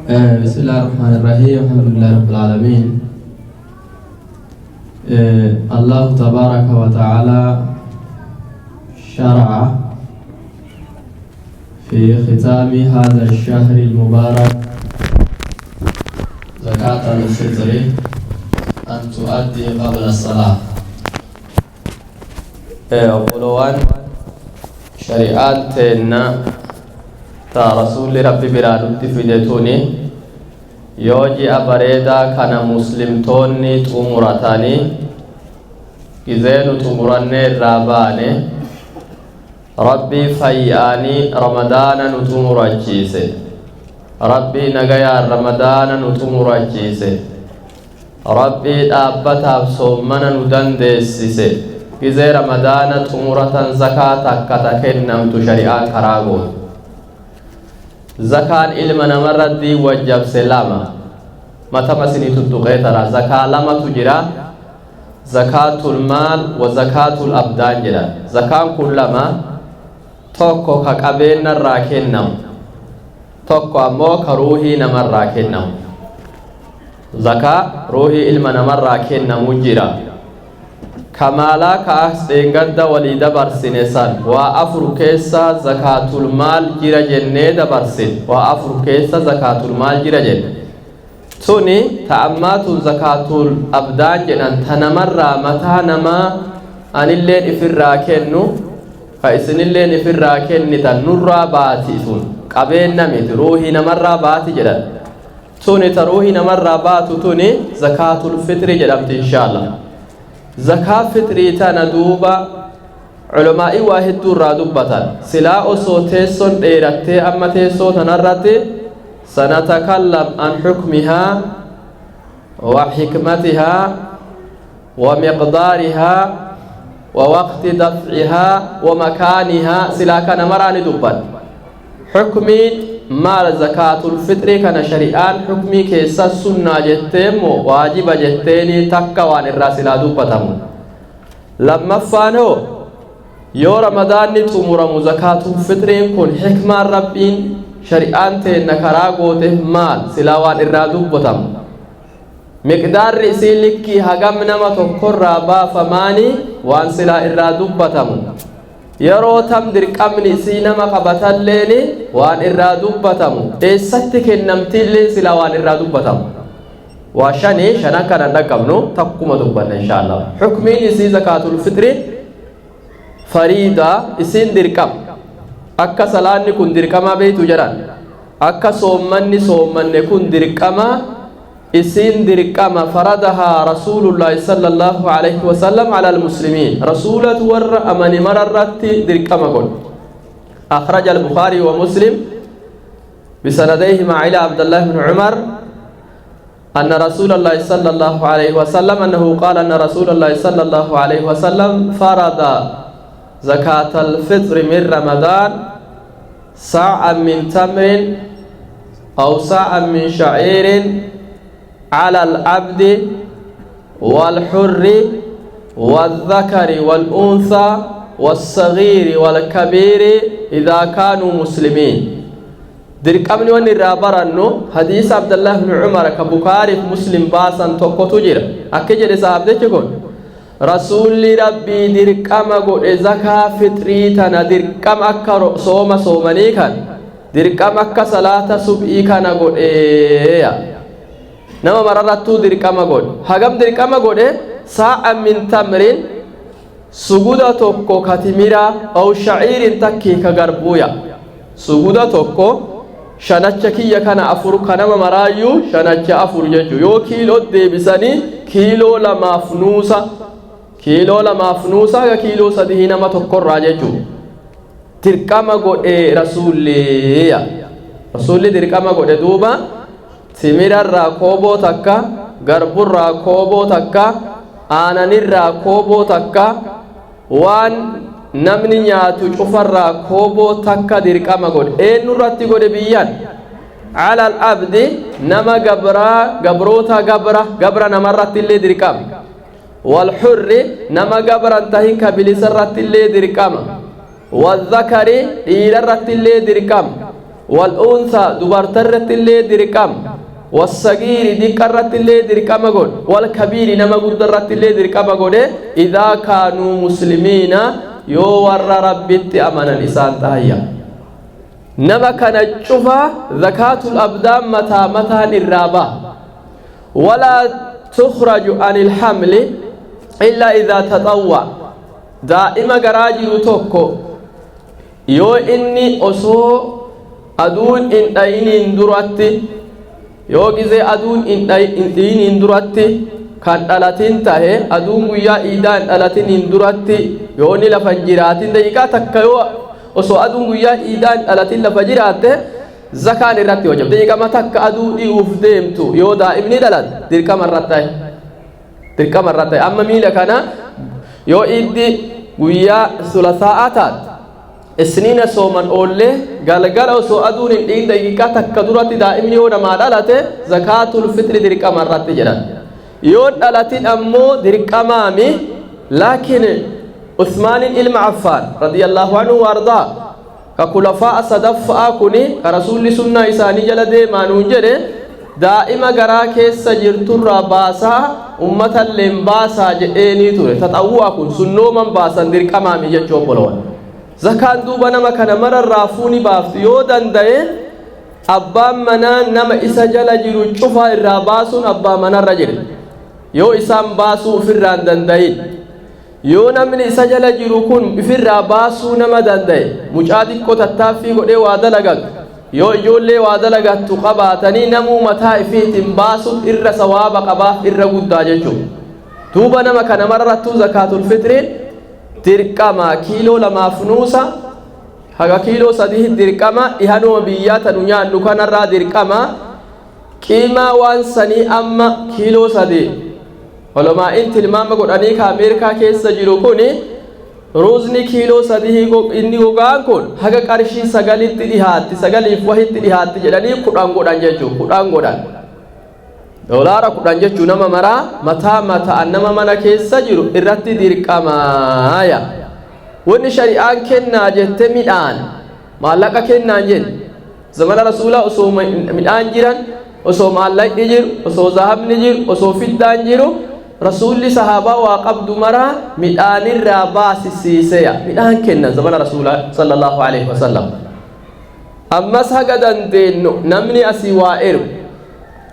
بسم الله الرحمن الرحيم، الحمد لله رب العالمين. الله تبارك وتعالى شرع في ختام هذا الشهر المبارك زكاة الفطر أن تؤدي قبل الصلاة. Obboloowwan, shari'aan teenna ta Rasuulli Rabbi biraa nutti fide tuni yoo ji'a bareedaa kana muslimtoonni xumuratanii, gizee nu xumurannee irraa baane, Rabbii fayyaanii Ramadaana nu xumurachiise, Rabbii nagayaan Ramadaana nu xumurachiise, Rabbii dhaabbataaf soommana nu dandeessise, gizee Ramadaana xumuratan zakaa takka ta kennamtu shari'aan karaa gootu. Zakaan ilma namarratti wajjabse lama matama isinii tuttuqee tara. Zakaa lamatu jira, zakaatul maal wa zakaatul abdaan jedha. Zakaan kun lama: tokko ka qabeennarraa kennamu, tokko ammoo ka ruuhii namarraa kennamu. Zakaa ruuhii ilma namarraa kennamu jira. Kamaalaa ka as dheengadda walii dabarsine san waa afur keessa zakaatul maal jira jennee dabarsine. Waa afur keessa zakaatul maal jira jenne. Tuni ta ammaa tun zakaatul abdaan jedhan, ta namarraa mataa namaa anilleen ifirraa kennu, ka isinilleen ifirraa kennitan nurraa baati. Tun qabeenna miti, ruuhii namarraa baati jedhan. Tuni ta ruuhii namarraa baatu tuni zakaatul fixri jedhamti inshaallah. Zakaa fixrii tana duuba culamaa'ii waa hedduu irraa dubbatan. Silaa osoo teessoon dheerattee amma teessoo tanarratti sanatakallam an xukmihaa wa xikmatihaa wa miqdaarihaa wa waqti dafcihaa wa makaanihaa, silaa kana maraa ni dubban. Xukmiin maal zakaatul fixrii kana shari'aan xukmii keessa sunnaa jetteemmoo waajiba jetteeni takka waan irraa silaa dubbatamu. Lammaffaan hoo, yoo Ramadaanni xumuramu zakaatul fixriin kun xikmaan Rabbiin shari'aan teenna karaa gooteef maal, silaa waan irraa dubbatamu. Miqdaarri isii likkii hagam nama tokkorraa baafamaani, waan silaa irraa dubbatamu. Yeroo tam dirqamni isii nama qabatalleeni, waan irraa dubbatamu. Eessatti kennamtiilleen silaa waan irraa dubbatamu. Waa shanii shanan kana dhaqqabnu, takkuma dubbanna inshaallah. Xukmiin isii zakaatul fixri fariidaa, isiin dirqama. Akka salaanni kun dirqama beeytu jedhan, akka soommanni soommanne kun dirqama, isiin dirqama. فرضها رسول الله صلى الله عليه وسلم على المسلمين. Rasuulatu warra amani mararratti dirqama godhe. أخرج البخاري ومسلم بسنديهما إلى عبد الله بن عمر أن رسول الله صلى الله عليه وسلم أنه قال أن رسول الله صلى الله عليه وسلم فرض زكاة الفطر من رمضان صاعا من تمر أو صاعا من شعير على العبد والحر والذكر والأنثى والصغير والكبير إذا كانوا مسلمين. Dirqamni wanni irraa barannu hadiisa Abdallah ibn Cumar ka Bukaariif Muslim baasan tokkotu jira. Akka jedhe sahabdichi kun, Rasuulli Rabbii dirqama godhe zakaa fixrii tana, dirqama akka sooma soomanii kan, dirqama akka salaata sub'ii kana godheeya. Nama mararrattuu dirqama godhe. Hagam dirqama godhe? صاعا من تمر, suguda tokko ka timira, أو شعير, takkii ka garbuuya. Suguda tokko shanacha kiyya kana afur, kanama maraayyuu shanacha afur jechu. Yoo kiiloo deebisanii 2.5 kiiloo, 2.5 haga 3 kiiloo nama tokkorraa jechuu. Dirqama godhe Rasuulliya. Rasuulli dirqama godhe. Duuba timirarraa kooboo takka, garburraa kooboo takka, aananirraa kooboo takka, waan namni nyaatu cufarraa kooboo takka dirqama godhe. Eenyurratti godhe biyyaan? على العبد, nama gabraa, gabroota, gabra, gabra namarratti illee dirqama. والحر, nama gabran tahin ka bilisarratti illee dirqama. والذكر, dhiirarratti illee dirqama. Wal unsaa, dubartarratti illee dirqama. Wassagiiri, diqqarratti illee dirqama godhe. Walkabiiri, nama guddarratti illee dirqama godhe. Idaa kaanuu muslimiina, yoo warra Rabbitti amanan isaan tahayya. Nama kana cufa zakaatul abdaan mataa mataan irraa baha. Walaa tukhraju anil hamli illaa idaa taxawwa. Daa'ima garaa jiru tokko yoo inni osoo aduun hin dhayiniin duratti, yoo gizee aduun hin dhiyiniin duratti kan dhalatin tahe, aduun guyyaa iidaa hin dhalatiniin duratti yoo inni lafa hin jiraatin, daqiiqaa takka yoo osoo aduun guyyaa iidaa hin dhalatin lafa jiraatte, zakaan irratti wajjab. Daqiiqama takka aduu dhi'uuf deemtu yoo daa'imni dhalate, dirqama irratti tahe, dirqama irratti tahe. Amma miila kana yoo iiddi guyyaa sulasaa'aa taate, Isniina sooman oollee, galgala osoo aduun hin dhiin daqiiqaa takka duratti daa'imni yoo namaa dhalate, zakaatul fixri dirqama irratti jedhan. Yoo dhalatin ammoo dirqamaami. Laakiin Usmaanin ilma Affaan radiyallahu anhu waardaa, ka kulafaa sadaffaa kuni, ka Rasuulli sunnaa isaanii jala deemaa nuun jedhe, daa'ima garaa keessa jirturraa baasaa, ummatalleen baasaa jedheenii ture. Taxawwu'a kun sunnooman baasan, dirqamaami jechuu obbolowan. Zakaan duuba nama kana mararraa fuuni baaftu. Yoo danda'e, abbaan manaa nama isa jala jiru cufaa irraa baasuun abbaa manarra jire. Yoo isaan baasuu ofirraa hin danda'in, yoo namni isa jala jiru kun ofirraa baasuu nama danda'e, mucaa xiqqoo tattaaffii godhee waa dalagatu, yoo ijoollee waa dalagattu qabaatanii, namuu mataa ifiitiin baasuun irra sawaaba qabaaf, irra guddaa jechuudha. Duuba nama kana mararrattuu zakaatul fixriin dirqama. Kiiloo lamaaf nuusa haga kiiloo 3 dirqama. Dhihanuma biyyaa tanu nyaannu kanarraa dirqama. Qiimaa waan sanii amma kiiloo 3 olomaa'in tilmaama godhanii ka Ameerikaa keessa jiru kuni, ruuzni kiiloo 3 inni gogaan kun haga qarshii 9tti dhihaatti, sagaliif wahitti dhihaatti jedhanii, 10 godhan jechuu, 10 godhan. Doolaara 10 jechuu. Nama maraa mataa mataan nama mana keessa jiru irratti dirqamaaya. Wanni shari'aan kennaa jette midhaan, maallaqa kennaan jenne. Zamana Rasuulaa osoo midhaan jiran, osoo maallaqni jiru, osoo zahabni jiru, osoo fiddaan jiru, Rasuulli sahaabaa waa qabdu maraa midhaanirraa baasisiiseya. Midhaan kennan zamana Rasuulaa sallallahu alaihi wasallam. Ammas haga dandeenyu namni asii waa ergu,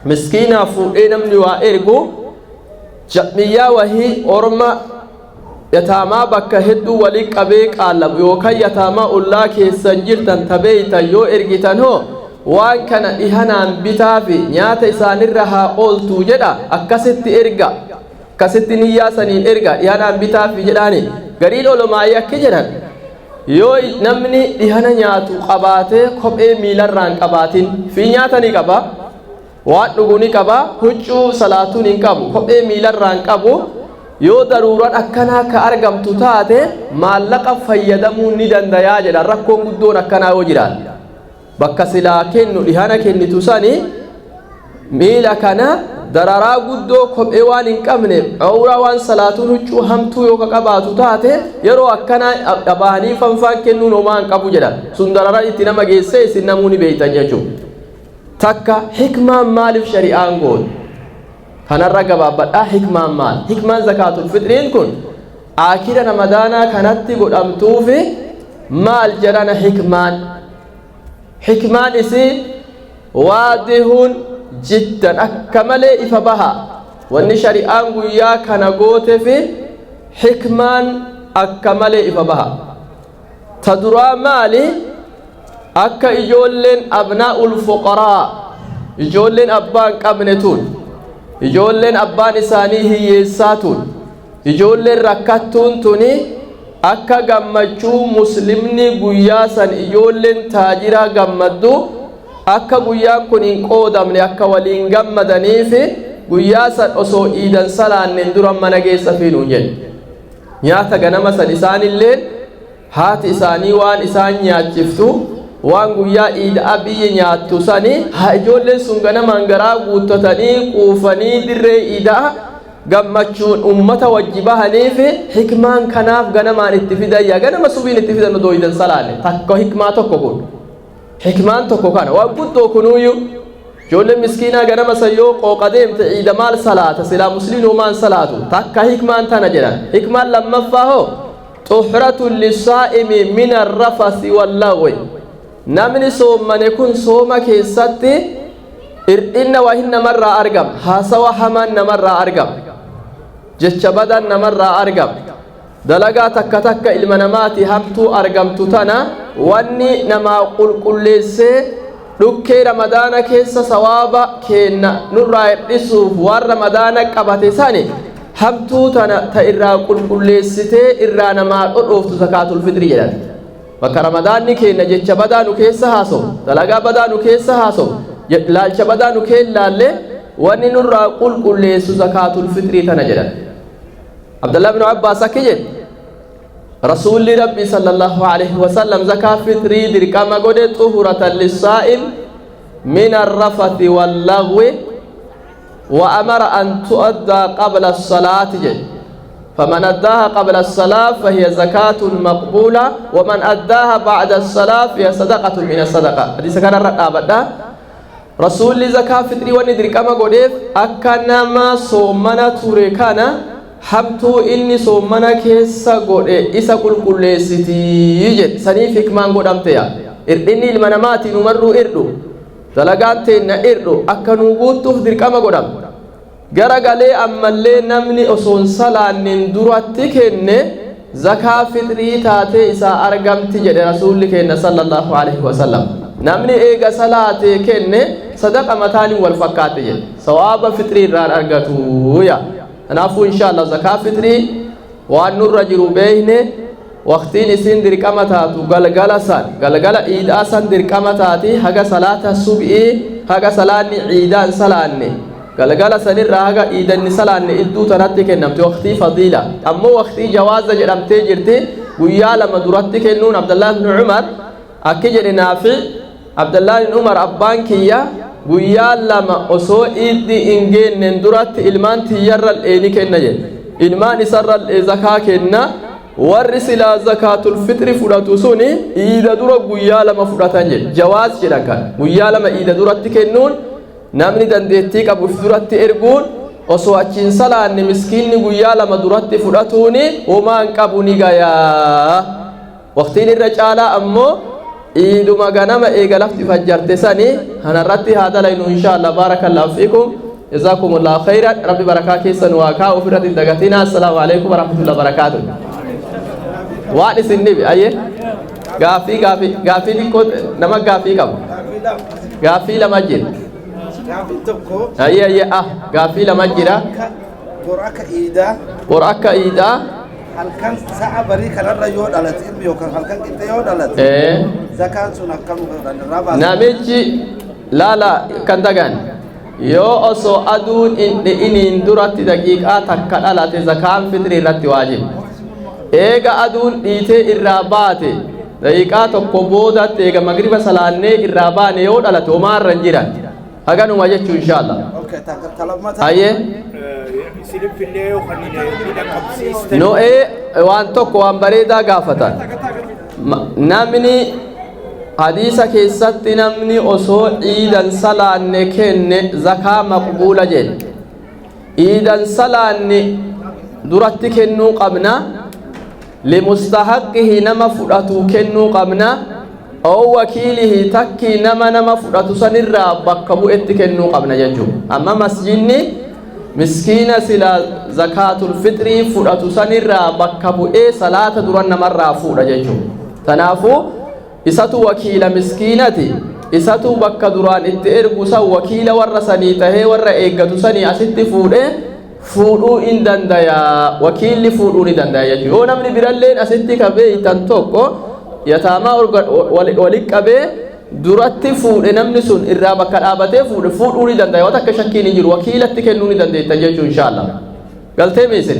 miskiinaa fuudhee namni waa ergu, jam'iyyaa wahii orma yataamaa bakka hedduu walii qabee qaallabu, yookaan yataamaa ollaa keessan jirtan tabeeytan yoo ergitan hoo, waan kana dhihanaan bitaafi, nyaata isaanirra haa ooltuu jedha. Akkasitti erga, akkasitti niyyaa saniin erga, dhihanaan bitaafi jedhaani. Gariin olomaayii akki jedhan, yoo namni dhihana nyaatu qabaatee kophee miilarraan qabaatin, fi nyaata ni qaba, waan dhugu ni qaba, huccuu salaatuun hin qabu, kophee miilarraan qabu, yoo daruuran akkanaa ka argamtu taate, maallaqa fayyadamuu ni dandayaa jedha. Rakkoon guddoon akkanaa yoo jiraate, bakka silaa kennu dhihana kennitu sani, miila kana dararaa guddoo kophee waan hin qabne, awuraa waan salaatuun huccuu hamtuu yoo ka qabaatu taate, yeroo akkanaa dhabahanii fanfaan kennuun homaa hin qabu jedha. Sun dararaa itti nama geessee isin namuu ni beeytan jechuudha. Takka hikmaan maaliif shari'aan goote kanarra gabaabbadhaa. Hikmaan maal? Hikmaan zakaatul fixriin kun akira Ramadaanaa kanatti godhamtuufi maal jedhana? Hikmaan isii waadihun jiddan, akka malee ifa baha. Wanni shari'aan guyyaa kana gootefi hikmaan akka malee ifa baha. Ta duraa maali? Akka ijoolleen abnaa'ul fuqaraa, ijoolleen abbaan qabne tun, ijoolleen abbaan isaanii hiyyeessaa tun, ijoolleen rakkattuun tuni, akka gammachuu muslimni guyyaa san ijoolleen taajiraa gammaddu, akka guyyaan kun hin qoodamne, akka waliin gammadaniifi, guyyaa san osoo iidan salaannen dura mana geessa fiinuun jedhe. Nyaata ganama san isaanilleen haati isaanii waan isaan nyaachiftu, waan guyyaa iidaa biyyi nyaattu sani, haa ijoolleen sun ganamaan garaa guuttatanii quufanii dirree iidaa gammachuun ummata wajji bahaniif. Hikmaan kanaaf ganamaan itti fidan. Yaa ganama subiin itti fidan odoo iidan salaanne. Takka, hikmaa tokko kun. Hikmaan tokko kana waan guddoo kunuuyyu ijoolleen miskiinaa ganama san yoo qooqa deemte ciida maal salaata silaa musliimumaan salaatu takka hikmaan tana jedhan. Hikmaan lammaffaa hoo xuhratun lissaa'imi min arrafasi wallagwi, namni soommane kun sooma keessatti irdhinna waa hin namarraa argama, haasawa hamaan namarraa argama, jecha badan namarraa argama, dalagaa takka takka ilma namaati hamtuu argamtu tana wanni namaa qulqulleessee dhukkee Ramadaana keessa sawaaba keenna nurraa hir'isuuf waan Ramadaana qabate sani hamtuu tana ta irraa qulqulleessitee irraa namaa dhodhooftu zakaatul fixri jedhan. Bakka Ramadaanni keenna jecha badaa nu keessa haasof, dalagaa badaa nu keessa haasof, laalcha badaa nu keen laalle wanni nurraa qulqulleessu zakaatul fixrii tana jedhan. Abdullah ibn Abbaas akki jedhe: Rasuulli Rabbi sallallahu alaihi wasallam zakaa fixrii dirqama godhe xuhuratan lissaa'im min arrafati wallagwi wa amara an tu'addaa qabla as-salaati jedhe. فمن أداها قبل الصلاة فهي زكاة مقبولة، ومن أداها بعد الصلاة فهي صدقة من الصدقة. حديث كان الرقابة. رسول زكاة فطري وندري كما قدف أكنما صومنا توريكانا hamtuu inni soommana keessa godhe isa qulqulleessitii jedhe. Saniif hikmaan godhamte yaa irdhinni ilma namaatiin umarruu irdhu dalagaan teenna irdhu akka nuu guuttuuf dirqama godham. Gara galee ammallee namni osoon salaannin duratti kenne zakaa fixrii taatee isaa argamti jedhe Rasuulli kenna sallallahu alaihi wasallam. Namni eega salaatee kenne sadaqa mataaniin wal fakkaate jedhe, sawaaba fixrii irraan argatu yaa. Kanaafuu insha Allah zakaa fixrii waan nurra jiru beeyne, waqtiin isiin dirqama taatu galgala san, galgala iidaa san dirqama taati. Haga salaata sub'ii, haga salaanni iidaan salaanne, galgala sanirraa haga iidanni salaanne idduu tanatti kennamte, waqtii fadiila. Ammoo waqtii jawaaza jedhamtee jirti guyyaa 2 duratti kennuun. Abdallah ibn Umar akki jedhe, Naafi Abdallah ibn Umar: "Abbaan kiyya guyyaa 2 osoo iiddi hin geenneen duratti ilmaan tiyyarra ni kenna" jedhe. Ilmaan isarra zakaa kenna. Warri silaa zakaatul fixri fudhatu suni iida dura guyyaa 2 fudhatan jedhe. Jawaaz jedhan kan guyyaa 2 iida duratti kennuun, namni dandeettii qabu if duratti erguun, osoo achiin salaanne miskiinni guyyaa 2 duratti fudhatuuni homaan qabu ni gayaa. Waqtiin irra caalaa ammoo iiduma ganama eega lafti fajjarte sani kanarratti haa dalaynu insha Allah. Baarakallahu fiikum, jazakumullahu khayran. Rabbi barakaa keessan waa kaa ofirratti hin dagatina. Assalaamu alaikum warahmatullahi wabarakaatuh. Waan isin dhibe ayye gaaffii gaaffii gaaffii xiqqoo nama gaaffii qabu, gaaffii lama jira. Gaaffiin tokko. Ayye ayye, ah, gaaffii lama jira. Bor akka iidaa. Bor akka iidaa. Halkan sa'a barii kanarra yoo dhalate ilmi yookaan halkan qixxe yoo dhalate zakaan sun akkam irraa baasa? Namichi laala kan dagan yoo osoo aduun hin dhi'iniin duratti daqiiqaa takka dhalate zakaan fixrii irratti waajib. Eega aduun dhiitee irraa baate daqiiqaa tokko boodatti, eega magriba salaannee irraa baane yoo dhalate homaarra hin jiran, haganuma jechuu inshaalla. Okay, takka talammata. Ayyee. Isinifillee yookaan ni dhaqqabsiistan. No'ee waan tokko waan bareedaa gaafatan. Namni hadiisa keessatti namni osoo iidan salaanne kenne zakaa maqbuula jedhe. Iidan salaanne duratti kennuu qabna, limustahaqihi nama fudhatu kennuu qabna, oo wakiilihi takkii nama fudhatu sanirraa bakka bu'etti kennuu qabna jechuudha. Amma masjidni miskiina sila zakaatul fixrii fudhatu sanirraa bakka bu'ee salaata dura namarraa fuudha jechuudha. Kanaafuu isatu wakiila miskiinati, isatu bakka duraan itti ergu san wakiila warra sanii tahee warra eeggatu sanii asitti fuudhee fuudhuu in dandaya, wakiilli fuudhuu ni dandaya jechuudha. Yoo namni biralleen asitti qabee itan tokko yataamaa wali qabee duratti fuudhe, namni sun irraa bakka dhaabatee fuudhe fuudhuu ni dandaya. Waan akka shakkiin hin jiru, wakiilatti kennuu ni dandeettan jechuu inshaalla. Galtee miisin,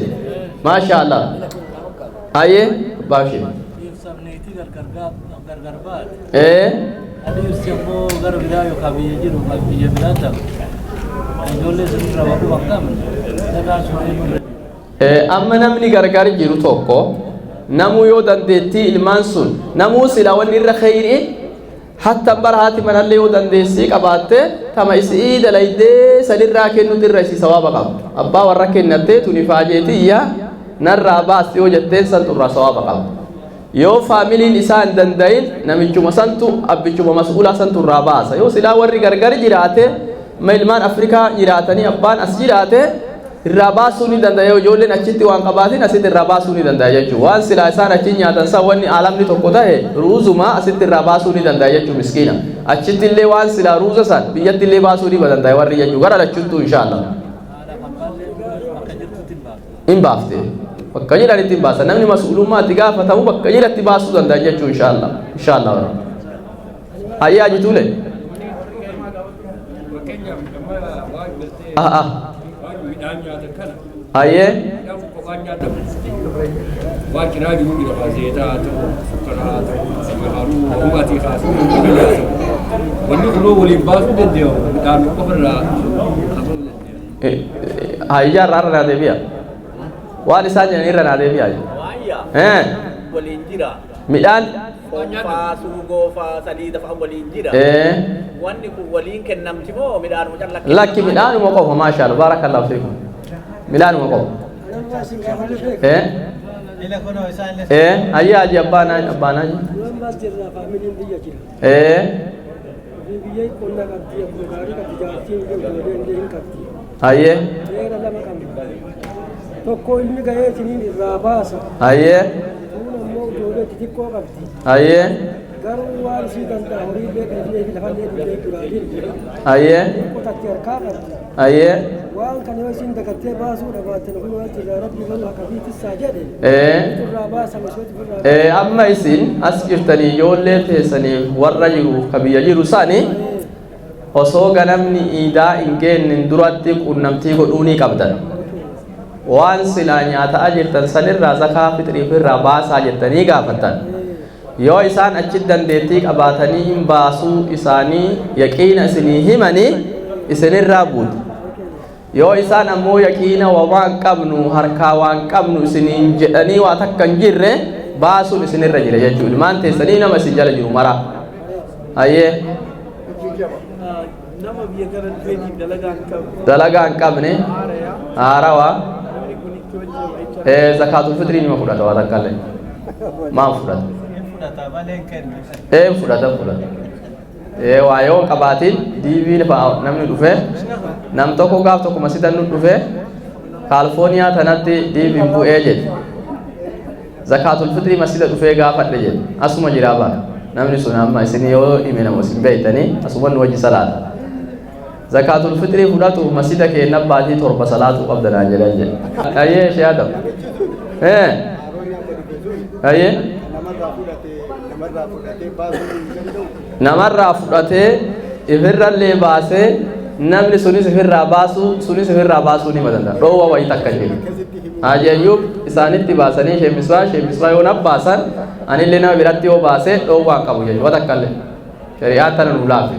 maasha Allah. Ayyee baashee. Dhiirsaaf gargar baate. Ee. Dhiirsi immoo gara biraa yookaan biyya jiru yookaan biyya biraa ta'u. Ijoollee sirriirraa waa quba hin qabne. Zakaan sun eenyurra? Amma namni gargar jiru tokko namuu yoo dandeettii ilmaan sun namuu sila wanni irra kheyrii Hatta bara haati manallee yoo dandeessii qabaatte tama isii dalaydee sanirraa kennutu irra isii sawaaba qaba. Abbaa warra kennattee tuni faajeetiyya narraa baasti yoo jetteen santu irraa sawaaba qaba. Yoo faamiliin isaa hin danda'in namichuma santu abbichuma mas'uulaa santu irraa baasa. Yoo silaa warri gargar jiraate ma ilmaan Afrikaa jiraatanii abbaan as jiraate irraa baasuu ni danda'a. Yoo ijoolleen achitti waan qabaatin asitti irraa baasuu ni danda'a jechuudha. Waan silaa isaan achi nyaatan san wanni alamni tokko ta'e ruuzuma asitti irraa baasuu ni danda'a jechuudha miskiina. Achitti illee waan silaa ruuza san biyyatti illee baasuu ni danda'a warri jechuudha. Gara lachuttuu inshaallah. Hin baafte. Bakka jiranitti hin baasan. Namni mas'uulummaa itti gaafatamu bakka jiratti baasuu danda'a jechuudha inshaallah. Inshaallah. Ayyaa jituule. Ah ah. Midhaan nyaatan kana Ayyee. midhaan kophaan nyaatamu waan cinaa jiru jira, zeetaa haa ta'u, sukkaara haa ta'u, haruu dhugaatii haa ta'u, nyaatamu wanni kunoo waliin baasuu danda'amu midhaan qofa irraa kafaluu danda'amu. Hayyaa irraa irra naa deebi'a. Waan isaan jedhan irra naa deebi'a. Waayya waliin jira. Midhaan Foon faa, suugoo faa, saliida faa waliin jira. Wanni kun waliin kennamti moo midhaanuma callaa? Lakki, midhaanuma qofa. Maashaallah, baarakallahu fiikum. Midhaanuma qofa. Ayyaa aji abbaanaa abbaanaa. Ammas jirra, faamiliin biyya jira. Biyya qonna qabdi, akkuma gaarii qabdi, jaartiin ijoollee illee hin qabdi. Seera lama qabdi. Tokko ilmi gahee isiniin irraa baasa. Kun ammoo ijoollee xixiqqoo qabdi. Garuu waan isii danda'a horii illee dhiifnee fi lafallee dhiifnee duraa jirti. Qotatti harkaa qabdi. Waan kana yoo isin dagattee baasuu dhabaatte, kun waan jirra rabbi garuu haqa fi tissaa jedhe. Irraa baasa misootu irraa. Amma isin as jirtanii ijoollee teessaniif warra jiru ka biyya jiru sani osoo ganamni iidaa hin geennin duratti qunnamtii godhuu ni qabdan. Waan silaa nyaataa jirtan sanirraa zakaa fixriif irraa baasaa jettanii gaafattan. Yoo isaan achi dandeettii qabaatanii hin baasuu isaanii yaqiina isinii himanii isinirraa buuti. Yoo isaan ammoo yaqiina waan qabnu harkaa waan qabnu isiniin jedhanii waa takka hin jirre, baasuun isinirra jira jechuudha. Ilmaan teessanii nama isin jala jiru mara. Ayyee. Nama biyya kana dhufeetiin dalagaa hin qabne. Dalagaa hin qabne. Haarawaa. Namni kun itti hojjeta. Zakaatul fitrii nima fudhata, waa takka illee. Maal fudhata? Fudhata fudhata. Waa yoo qabaatin diibii fa'a namni dhufe nam tokko gaaf tokko masitan nu dhufe Kaalifoorniyaa tanatti diibiin bu'ee jedhe. Zakaatul fitrii masjida dhufee gaafadhe jedhe. Asuma jiraa ba'a. Namni sun amma isin yoo hime nama isin beeytanii asuma nu wajji salaata. Zakaatul fitrii fudhatu masjida keenya baatii 7 salaatuu qabda naan jedhan jedhe. Ayyee, ishee Adam. Ayyee. Namarraa fudhatee baasuu hin danda'u. Namarraa fudhatee ifirrallee baasee, namni sunis ifirraa baasuu sunis ifirraa baasuu ni danda'a. Dhoowwa wayii takka jiru. Haji Ayyub isaanitti baasanii sheemisbaa yoo nabbaasan anillee nama biratti yoo baase dhoowwaa hin qabu jechuudha takka illee. Shari'aan tana nu laafi.